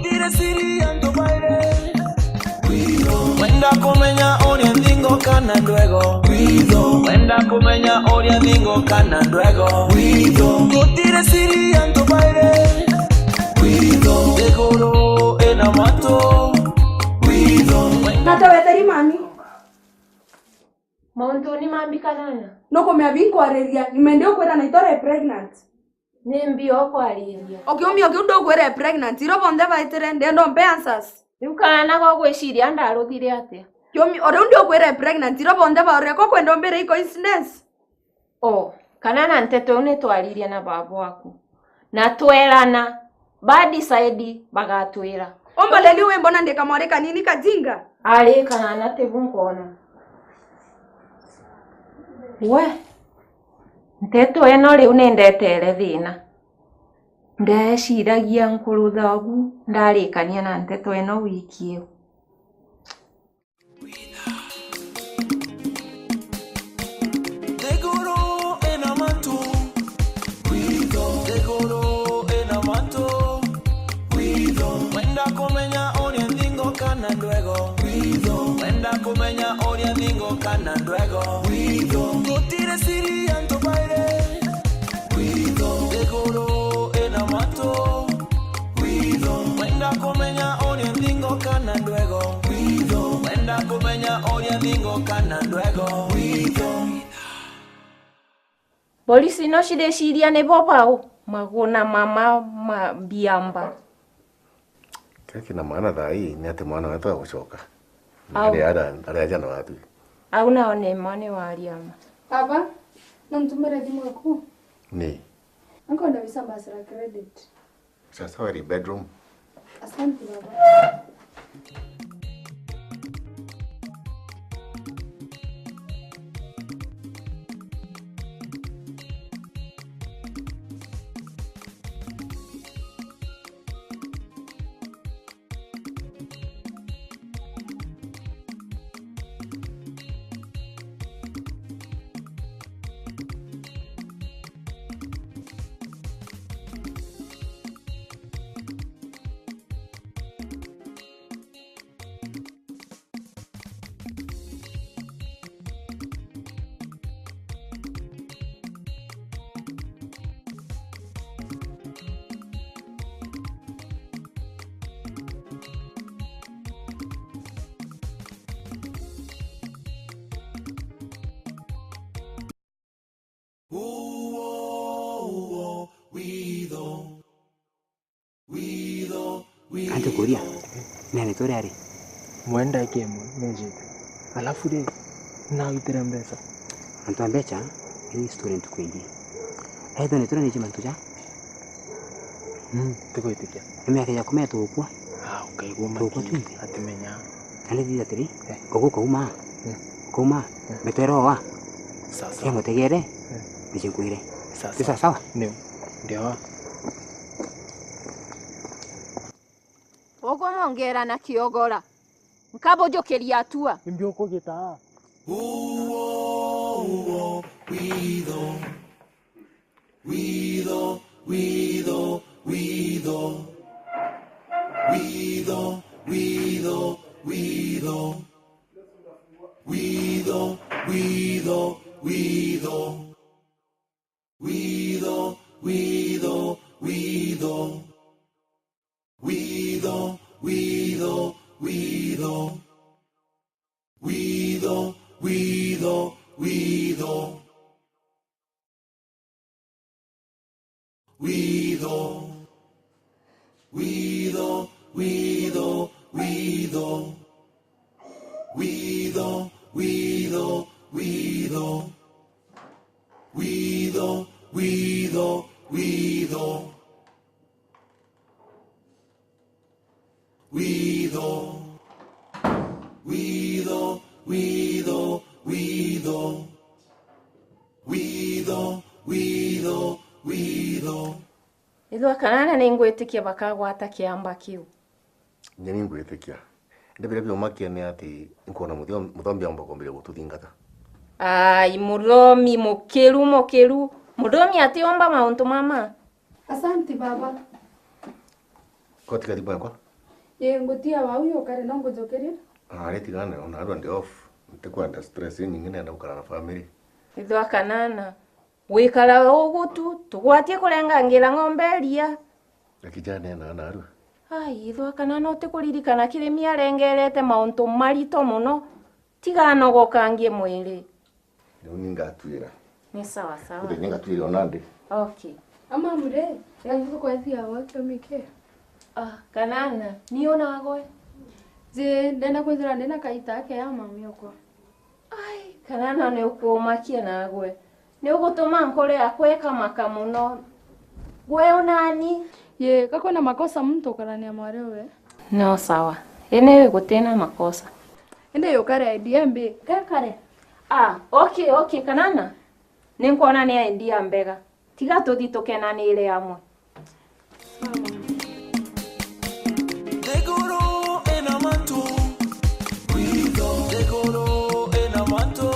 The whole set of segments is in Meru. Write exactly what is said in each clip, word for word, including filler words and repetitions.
Gutiri siri antu bairi. Witho. Wenda kumenya uria nthingo kana ndwego. Witho. Wenda kumenya uria nthingo kana ndwego. Witho. Gutiri siri antu bairi. Witho. Nthiguru ina mantu. Witho. Wenda. Nata weteri mami. Mauntu ni mambi kanana. Nukumea binkwariria, nimende ukwira na itore pregnant. Ni mbi o kwariria. Ukiumia ukiu ndukwira pregnant, iro bonthe baitire, ndenda umpe answers. Riu kana nago gwiciria ndaruthire atia? Kiumia, o riu ndukwira pregnant, iro bonthe baurire ko kwenda umbire i coincidence? O, kana na nteto iu nitwaririe na baba waku. Na twerana, ba decide bagatwira. Umba leli wi mbona ndi kamwari kanini kajinga? Ari kana na tibu nkona. We, nteto ino riu nindetere thina. Ndeciragia nkurutha ugu, ndarikania na nteto ino wiki iu. Nthiguru ina mantu, witho. Nthiguru ina mantu, witho. Wenda kumenya uria nthingo kana ndwego, witho. Wenda kumenya uria nthingo kana ndwego, witho. Gutiri siri antu bairi. Witho. Nthiguru ina mantu. Witho. Wenda kumenya uria nthingo kana ndwego. Witho. Wenda kumenya uria nthingo kana ndwego. Witho. Polisi no cireciria ni bo bau? Maguna mama ma biamba. Kiria kina maana thaa ii ni ati mwana wetu agucoka. Au. Ari ara, ari aja na watwi. Au nao ni mane wa riama. Baba, no ntumire thimu yaku? Ni. Nkwenda visa mbasira credit. Sasa wari bedroom. Asante baba. Uo, uo, witho. Witho, witho. Antu kuria, nani turi ari? Mwenda eke imwe, nujite. Alafu ri, nawitire mbeca. Antu a mbeca, iri story ntuku ingi. Ethwe ni turi ni mantu ja? Mm, tikwitikia. Ni miaka ya kumea tukua. Ah, ukaigua. Tukua maki, twinthe. Atimenya. Nandi thitha atiri, eh, ugu ukauma, mm, ukauma, mm, mitwe iroa. Sawa, sawa. Cia mutegere, mm, nicinkwire. Sawa, ti sawa, sawa? Niu, ndio. Ukumongera na kiogora. Nkabujukiria atua. Imbi ukugita? Uo, uo, witho. Witho, witho, witho. Witho, witho, witho. Witho, witho, witho. Witho, witho, witho. Witho, witho, witho. Witho, witho, witho. Witho. Witho, witho, witho. Witho, witho, witho. Witho, witho, witho. Witho. Witho, witho, witho. Witho, witho, witho. Ithwa kanana ningwitikia bakagwata kiamba kiu. Inya ningwitikia. Indi biria biumakia ni ati inkwona muthio-, muthombi aumba kwambiria gututhingata. Ai, muthomi mukiru, mukiru. Muthomi atiumba mauntu mama. Asanti, baba. Kotiga thimu yakwa. Ii, ngutia wau yukare no ngujukirie? Ari tigana, ona arua ndi off. Ntikwenda stress inyingi, nenda gukara na family. Ithwa Kanana, wikara ugu tu, tugwatie kurengangira ng'ombe iria. Akija nena na arua. Ai, ithwa Kanana, utikuririkana Kirimi arengerete mauntu marito muno. Tiga anogokangie mwiri. Riu ni ngatwira. Ni sawa sawa. Uthenya ngatwira ona ndi. Okay. Ama mure, ya yuko kwa thia wa kiumia ki? Ah, Kanana, ni ona agwe. Je, ndenda kwithira ndina kaita ke ya mami okwa. Ai, Kanana ni ukumakia nagwe. Ni ugutuma nkore akwe kamaka muno. Gwe unani? Ye, kakwena makosa muntu ukarania mwari uwe? No sawa. Ene we gutina makosa. Indi yukare idea mbi. Gekare. Ah, okay, okay, Kanana. Ninkwona ni idea mbega. Tiga tuthi tukenanire amwe. Nthiguru ina mantu. Kwitho. Nthiguru ina mantu.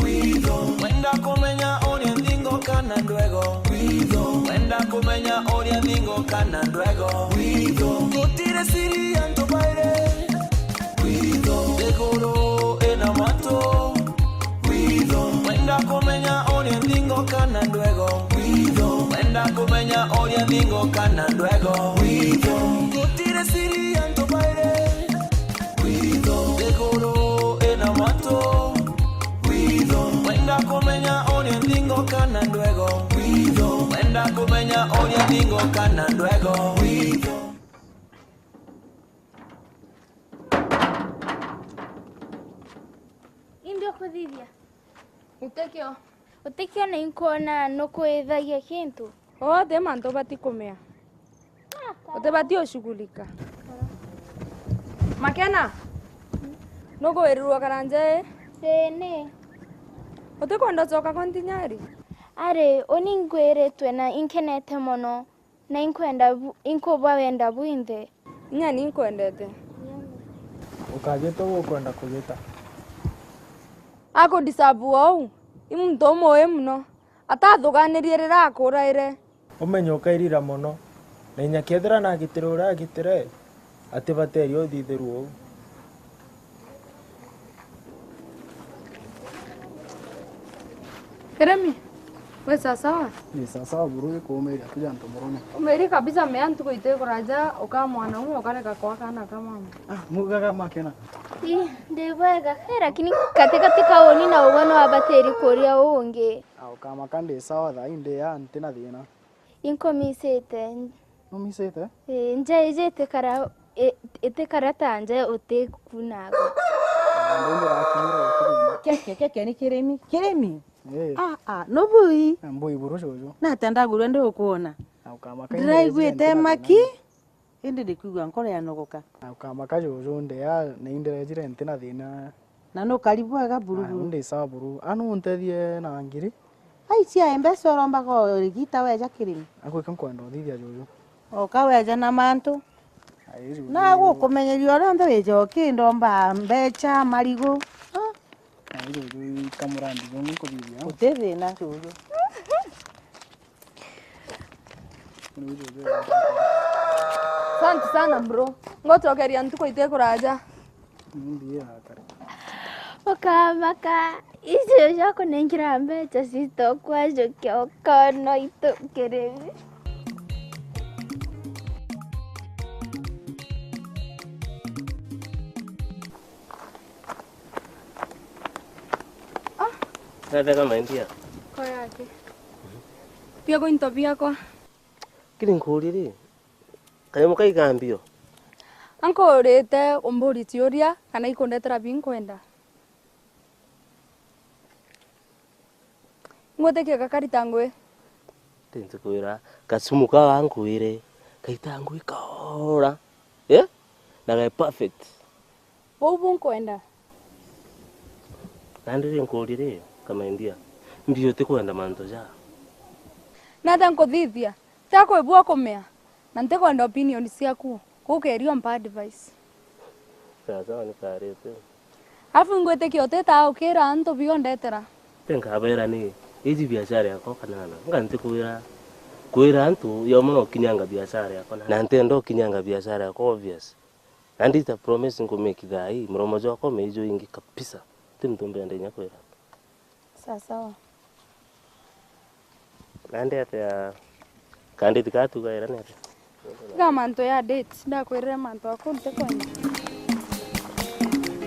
Kwitho. Wenda kumenya uria nthingo kana ndwego. Kwitho. Wenda kumenya uria nthingo kana ndwego. Kwitho. Gutiri siri antu bairi. Kwitho. Nthiguru ina mantu. Kwitho. Wenda kumenya uria nthingo kana ndwego. Kwitho. Wenda kumenya uria nthingo kana ndwego. Kwitho. Gutiri siri antu bairi. Kwitho. Nthiguru ina mantu. Kwitho. Wenda kumenya uria nthingo kana ndwego. Kwitho. Wenda kumenya uria nthingo kana ndwego. Kwitho. Imbi ukuthithia? Utikio. Utikio na inkwona nukwithagia kintu. Oo, ti mantu ubati kumea. Utibati ushughulika. Makena, nukuwirirwa kana njai? Ii, ni. Utikwenda ucoka kwa ntinyari? Ari, uni ngwiritwe na inkenete mono. Na inkwenda bu-, inkubwa wenda bwinthe. Inya ni nkwendete. Ukagita ugukwenda kugita. Akudisabu ou, i muntu umuwi mono. Atathuganirie riria akuraire. Umenye ukairira mono. Na inya kethira nagitire uria agitire, atibateria uthithirua uu. Kirimi, wi sawasawa? Ni sawasawa buru, ikuumiria tu jantu murune. Umiri kabisa, mea ntuku iti kuraja, ukaa mwanaume ukareka kwa kana ka mama. Ah, mugaga Makena? Ii, ndi bwega, eh, lakini katikati ka uni na ugwe no abatiri kuria ungi. Ah, ukamaka ndi sawa thaa ii, ndi ya, ntina thina. Inkumisite. Numisite? Ii, nja iji itikara, i-, itikara ta nja utikunagwa. Ndu ndirakinyira utuku. Keke, keke ni kirimi. Kirimi? Ii. Ah, ah, nubui? Mbui buru juju. Nata ndagurwa ndi gukwona. Na ukamaka. Ndiraiguite maki, indi ndikwigua nkoro yanogoka. Na ukamaka juju, ndia, na indirejire ntina thina. Na nukari bwega buru. Ah, buru. Ndi sawa buru. Anu untethie na ngiri. Ai, cia mbeca uromba kurigita weja kirimi. Akwika nkwenda uthithia juju. Oka weja na mantu. Ai, juju. Na gukumenyeria uria nthe wija ukindomba mbeca, marigu. Ah. Ai, juju, kamurandi jungi nkuthithia. Uti thina juju. Asante sana bro. Ngocokeria ntuku iti kuraja. Ni mbia kare. Ukamaka, icio cia kunengira mbeca citokwajukia ukona itu kirimi. Ah. Wega, my dear. Koyake. Biago into biakwa. Kiri nkuri ri, kanyamu kau ka mbio? Ankurite umburi ciuria kana ikundetera binkwenda. Ngwitikia gakari ta ngui. Ti ntikwira, kasumu kau ankwire, kaita ngui kaora. Eh? Na ge perfect. Bou bunkwenda. Nandi ri nkurie ri, kamendia, mbio utikwenda mantu ja? Nata nkuthithia, ta kwibua kumea, na ntikwenda opinion ciaku, kukeria umpa advice. Sawa sawa, nikarite. Alafu ngwitikia utitaa ukira antu biondetera. Ti nkabera ni, iji biashara yakwa kanana, nga ntikwira, Kwira antu, yo mono ukinyanga biashara yakwa, na, na ntenda ukinyanga biashara yakwa, obvious. Na ndita promise nkumake thaa ii, muromo jwakwa umeijwa ingi kabisa. Ti muntu mbenda inya kwira. Sawa sawa. Nandi atia, kanditi katugaira ni atia? Tiga mantu ya date, ndakwirire mantu aku ntikwenda.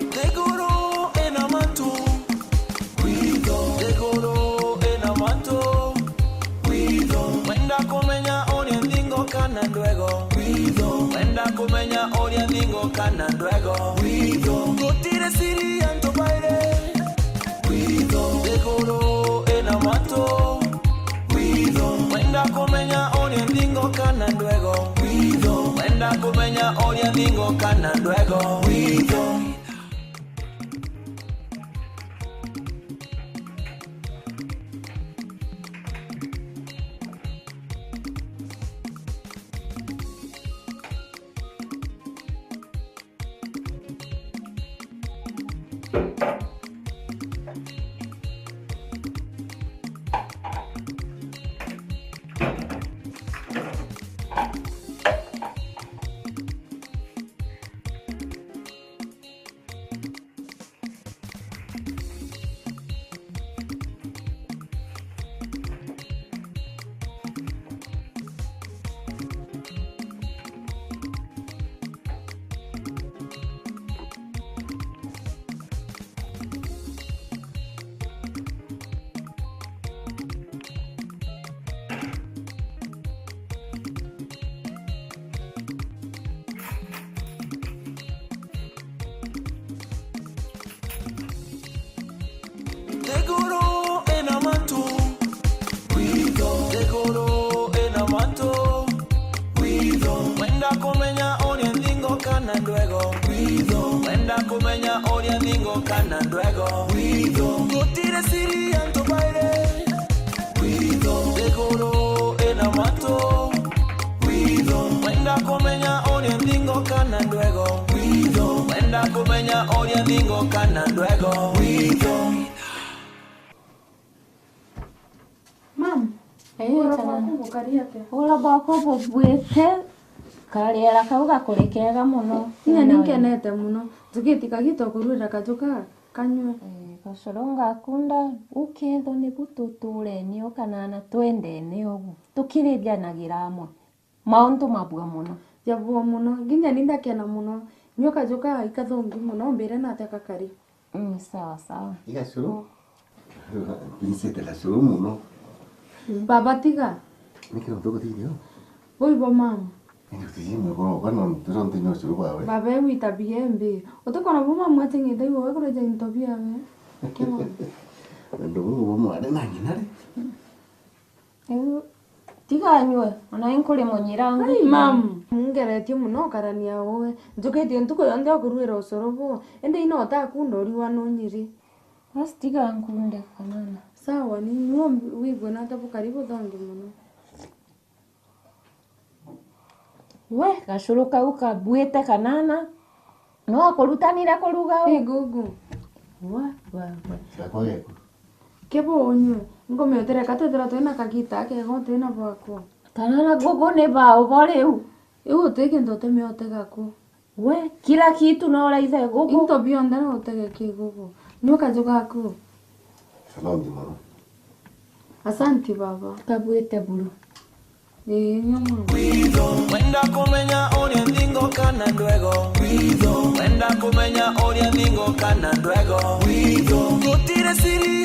Nthiguru ina mantu, kwitho. Nthiguru ina mantu, kwitho. Wenda kumenya uria nthingo kana ndwego, kwitho. Wenda kumenya uria nthingo kana ndwego, kwitho. Gutiri siri ya antu bairi. Kwitho, nthiguru ina mantu. Kwitho, wenda kumenya uria nthingo kana ndwego. Kwitho, wenda kumenya uria nthingo kana ndwego. Kwitho. Nthiguru ina mantu, kwitho. Nthiguru ina mantu, kwitho. Wenda kumenya uria nthingo kana ndwego, kwitho. Wenda kumenya uria nthingo kana ndwego, kwitho. Gutiri siri ya antu bairi. Kwitho, nthiguru ina mantu. Kwitho, wenda kumenya uria nthingo kana ndwego. Kwitho, wenda kumenya uria nthingo kana ndwego. Kwitho. Mam, eh, ugura chana. Bwaku bukari atia? Ugura bwaku bubwite, kariera kau gakuri kega muno. Inya ni nkenete muno. Njukitie kagita kuruira kaju ka kanywe. Eh, gacoro ngakunda, ukethwa nibu tuturene o kana na twendene ugu, tukiririanagira amwe. Mauntu mabua muno. Jabua muno. Nginya ni ndakena muno. Nyua kaju ka ikathongi muno, mbire natia kakari. Mm, sawa, sawa. Igacuru? Mpinzite gacuru muno. Baba, tiga. Niki untu gutithio? Boi bo mama. Ndio tiji mwe boro, kana ndio ntinya ucuru bwawe. Baba, ewe itabia mbi. Utikona bo mama ateng'ete iwe, we kureja into biawe. Kemo. Ndo bo bo mwana na ngina ri? Riu tiga anyue, ona inkuri munyirangu. Ai, mam, mungeretie muno ukarania uwe. Njukitie ntuku yonthe o kuruira ucuru buu, indi ino utakunda uriwa nunyiri. Basi tiga nkunde kanana. Sawa, ni nwo wigue nata bukari buthongi muno. We, gacuru kau kabuite kanana. No akurutanire kuruga u? Ii, gugu. Wa, wa, wa. Gakwa geku. Kibu unyue. Ngumiotere ka twithirwa twina kagita kega utina bwaku. Kana na gugu ni bao bo riu? Iu uti kintu utimiote gaku. We, kila kitu no uraithe gugu. Into bionthe no utege ki gugu. Ni ukaju gaku. Salongi muno. Asanti baba. Kabuite buru. Ii, nyuma. Wenda kumenya uria nthingo kana ndwego. Wenda kumenya uria nthingo kana ndwego. Gutiri siri